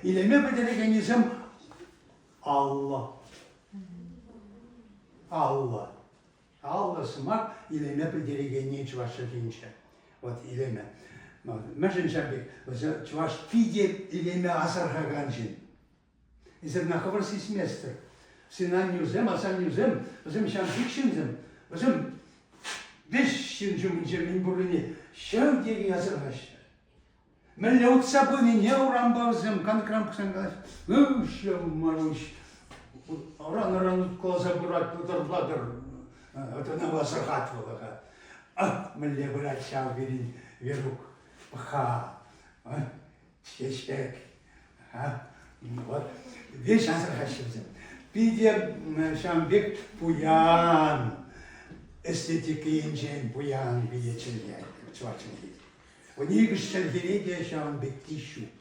Илеме пӗлтерекеннисем 50. 50. 50 сӑмах илеме пӗлтерекенни чӑваш чӗлхинче. Вот илеме. Мӗншӗн ҫав пек? Чӑваш питӗ илеме асӑрхакан ҫын. Эсир ӑна хӑвӑр сисместӗр. Синаннӳсем, асаннӳсем, вӗсем ҫав пек ҫынсем, вӗсем веҫ ҫын ҫумӗнче мӗн пуррине ҫав тери асӑрхаҫҫӗ. Мӗнле утса пынине урампа вӗсем кантран пӑхсан калаҫҫӗ. Ҫав Маруҫ ыран-ыран уткаласа пырать, лӑтӑр-латӑр. Ӑна асӑрхать вӑл-ха. Ах, мӗнле пырать ҫав пирӗн Верук. Пӑх-ха, чечек. Вот. Веҫ асӑрхаҫҫӗ вӗсем. Питӗ ҫавӑн пек пуян, эстетика енчен пуян питӗ чӗлхе, чӑваш чӗлхи. Нихӑш чӗлхере те ҫавӑн пекки ҫук.